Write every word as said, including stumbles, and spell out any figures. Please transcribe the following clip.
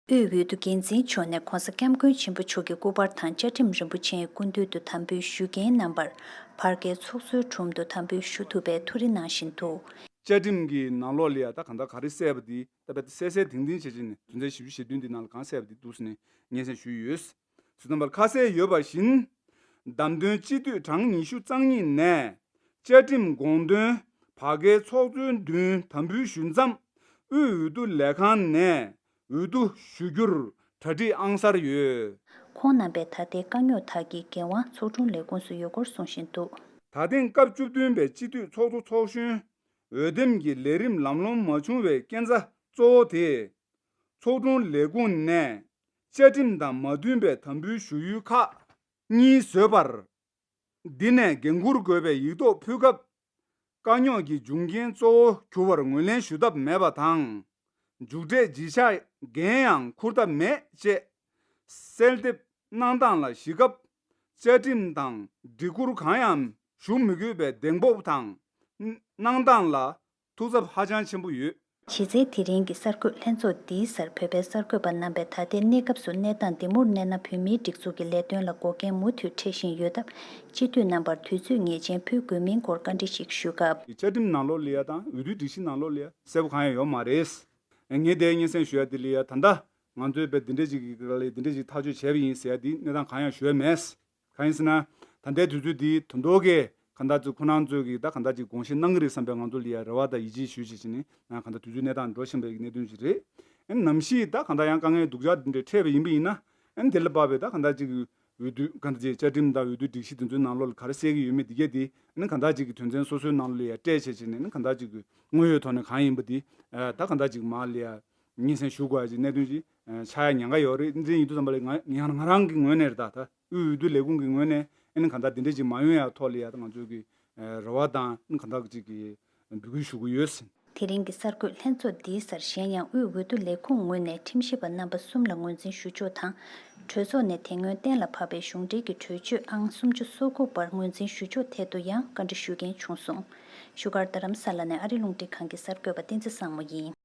དབུས་འོས་བསྡུ་འགན་འཛིན་མཆོག་ནས་༧གོང་ས་༧སྐྱབས་མགོན་ཆེན་པོ་མཆོག་གི་སྐུ་པར་དང་བཅའ་ཁྲིམས་རིན་པོ་ཆེའི་སྐུ་མདུན་དུ་དམ་འབུལ་ཞུ་མཁན་རྣམ་པར་བར་བརྒལ་ཚོགས་གཙོའི་དྲུང་དུ་དམ་འབུལ་ཞུ་ཐུབ་པའི་ཐུགས་རེ་གནང་བཞིན་འདུག། བཅའ་ཁྲིམས་ཀྱི་ནང་ལོགས་ལ་ཡ་ད་གང་ལྟར་ག་རེ་གསལ་བ་འདི་ད་བས་གསལ་གསལ་ཐིང་ཐིང་བྱེད་ཀྱི་ནས་དོན་ཚན་བཞི་བཅུ་ཞེ་བདུན་འདི་ནང་ལ་གང་གསལ་བ་འདི་འདུག་ཟེར་ནས་སྙན་སེང་ཞུས་ཡོད། སུ་དམ་པར་ཁ་གསལ་ཡོད་པ་བཞིན། བདམས་ཐོན་སྤྱི་འཐུས་གྲངས་ཉི་ཤུ་རྩ་གཉིས་ནས་བཅའ་ཁྲིམས་དགོངས་དོན་བར་བརྒལ་ཚོགས་གཙོའི་མདུན་དམ་འབུལ་ཞུ་མཚམས་དབུས་འོས་བསྡུ་ལས་ཁང་ནས་འོས་བསྡུ་ཞུ་རྒྱུར་གྲ་སྒྲིག་ཨང་གསར་ཡོད། ཁོང་རྣམ་པས་ད་ལྟའི་དཀའ་རྙོག་དག་གི་འགན་དབང་ཚོགས་དྲུང་ལས་ཁུངས་སུ་ཡོད་སྐོར་གསུངས་བཞིན་འདུག། ད་ཐེངས་སྐབས་བཅུ་བདུན་པའི་སྤྱི་འཐུས་ཚོགས་གཙོ་ཚོགས་གཞོན་འོས་འདེམས་ཀྱི་ལས་རིམ་ལམ་ལྷོང་མ་བྱུང་བའི་རྐྱེན་རྩ་གཙོ་བོ་དེ། ཚོགས་དྲུང་ལས་ཁུངས་ནས་བཅའ་ཁྲིམས་དང་མ་མཐུན་པའི་དམ་འབུལ་ཞུ་ཡུལ་ཁག་གཉིས་བཟོས་པར། འདི་ནས་འགན་འཁུར་དགོས་པའི་ཡིག་ཐོག་ཕུལ་སྐབས། དཀའ་རྙོག་གི་འབྱུང་རྐྱེན་གཙོ་བོ་གྱུར་བར་ངོས་ལེན་ཞུ་ཐབས་མེད་པ་དང་། མཇུག་འབྲས་བརྗེད་ཆགས་འགན་ཡང་འཁུར་ཐབས་མེད་ཅེས་གསལ་འདེབས་གནང་སྟངས་ལ་གཞིགས་སྐབས། བཅའ་ཁྲིམས་དང་སྒྲིག་བཀུར་གང་ཡང་ཞུ་མི་དགོས་པའི་གདེང་སྤོབས་དང་གནང་སྟངས་ལ་ཐུགས་འཚབ་ཧ་ཅང་ཆེན་པོ་ཡོད། གཞི་རྩའི་དེ་རིང་གི་གསར་འགོད་ལྷན་ཚོགས་འདིའི་སར་བོད་པའི་གསར་འགོད་པ་རྣམ་པས་ད་ལྟའི་གནས་སྐབས་སུ་གནས་སྟངས་འདི་མུར་གནས་ན་བོད་མིའི་སྒྲིག་འཛུགས་ཀྱི་ལས་དོན་ལ་འགོག་རྐྱེན་མུ་མཐུད་འཕྲད་བཞིན་ཡོད་སྟབས། སྤྱི་འཐུས་རྣམ་པར་དུས་ཚོད་ངེས་ཅན་ཕུལ་དགོས་མིན་སྐོར་བཀའ་འདྲི་ཞིག་ཞུས་སྐབས། བཅའ་ཁྲིམས་ནང་ལོགས་ལ་ཡ་དང་འོས་བསྡུའི་སྒྲིག་གཞི་ནང་ལོགས་ལ་ཡ་གསལ་པོ་གང་ཡང་ཡོད་མ་རེད། ངས་དེ་སྙན་སེང་ཞུ་ཡ་དེ་ལ་ཡ་ད་ལྟ་ང་ཚོས་དཔེ་འདི་འདྲ་ཅིག་གི་སྒང་ལ་འདི་འདྲ་ཅིག་ཐག་གཅོད་བྱས་པ་ཡིན་ཟེར་ཡ་དེ་གནས་སྟངས་གང་ཡང་ཞུ་ཡ་མེད། གང་ཡིན་ཟེར་ན། ད་ལྟའི་དུས་ཚོད་འདི་དོན་ཐོག་གི་གང་ལྟར་ཅིག་ཁོ་རང་ཚོས་ཀྱི་ད་གང་ལྟར་ཅིག་དགོངས་བཞེས་གནང་གི་རེད་བསམ་པའི་ང་ཚོ་ལ་ཡ་རེ་བ་དང་ཡིད་ཆེས་ཞུ་བྱེད་ཀྱི་ནི་ང་གང་ལྟར་དུས་ཚོད་གནས་སྟངས་འགྲོ་བཞིན་པའི་གནད་དོན་ཞིག་རེད། ཨ་ནི་ནམ་ཞིག་ད་གང་ལྟར་ཡང་དཀའ་ངལ་སྡུག་ཅག་འདི་འདྲ་འཕྲད་པ་ཡིན་པ་ཡིན་ན། ཨ་ནི་དེ་ལ་དཔག་པའི་ད་གང་ལྟར་ཅིག་འོས་བསྡུ་གང་ལྟར་ཅིག་བཅའ་ཁྲིམས་དང་འོས་བསྡུ་སྒྲིག་གཞི་དེ་ཚོའི་ནང་ལོགས་ལ་ག་རེ་གསལ་གྱི་ཡོད་མེད་འདི་གས་དེ་ཨ་ནི་གང་ལྟར་ཅིག་གི་དོན་ཚན་སོ་སོའི་ནང་ལོགས་ལ་ཡ་སྤྲད་བྱས་བྱས་ནས་ཨ་ནི་གང་ལྟར་ཅིག་གི་དངོས་ཡོད་ཐོག་ནས་གང་ཡིན་པ་འདི་ད་གང་ལྟར་ཅིག་མར་ལ་ཡ། སྙན་སེང་ཞུ་དགོས་ཡ་ཅིག་གནད་དོན་ཅིག་ཆགས་ཡ་ཉེན་ཁ་ཡོད་རེད། འདི་ཡིན་དུས་ཙམ་པ་ལ་ང་ང་རང་གི་ངོས་ནས་རེད་ད། ད་དབུས་འོས་བསྡུ་ལས་ཁུངས་ཀྱི་ངོས་ནས་ཨ་ནི་གང་ལྟར་འདི་འདྲ་ཅིག་མ་ཡོང་ཡ་ཐོག་ལ་ཡ་ད་ང་ཚོས་ཀྱི་རེ་བ་དང་ཨ་ནི་གང་ལྟར་ཅིག་གི་འབོད་སྐུལ་ཞུ་གི་ཡོད། དེ་རིང་གི་གསར་འགོད་ལྷན་ཚོགས་འདིའི་སར་གཞན་ཡང་དབུས་འོས་བསྡུ་ལས་ཁུངས་ངོས་ནས་ཁྲིམས་ཞིབ་པ་རྣམ་པ་གསུམ་ལ་ངོས་འཛིན་ཞུ་ཕྱོགས་དང་། གྲོས་ཚོགས་ནས་དེ་སྔོན་གཏན་ལ་ཕབ་པའི་གཞུང་འབྲེལ་གྱི་གྲོས་ཆོད་ཨང་སུམ་ཅུ་སོ་དགུ་པར་ངོས་འཛིན་ཞུ་ཕྱོགས་ཐད་དུ་ཡང་བཀའ་འདྲི་ཞུ་མཁན་བྱུང་སོང་། བཞུགས་སྒར་རྡ་རམ་ས་ལ་ནས་ཨ་རི་རླུང་འཕྲིན་ཁང་གི་གསར་འགོད་པ་བསྟན་འཛིན་བཟང་མོ་ཡིན།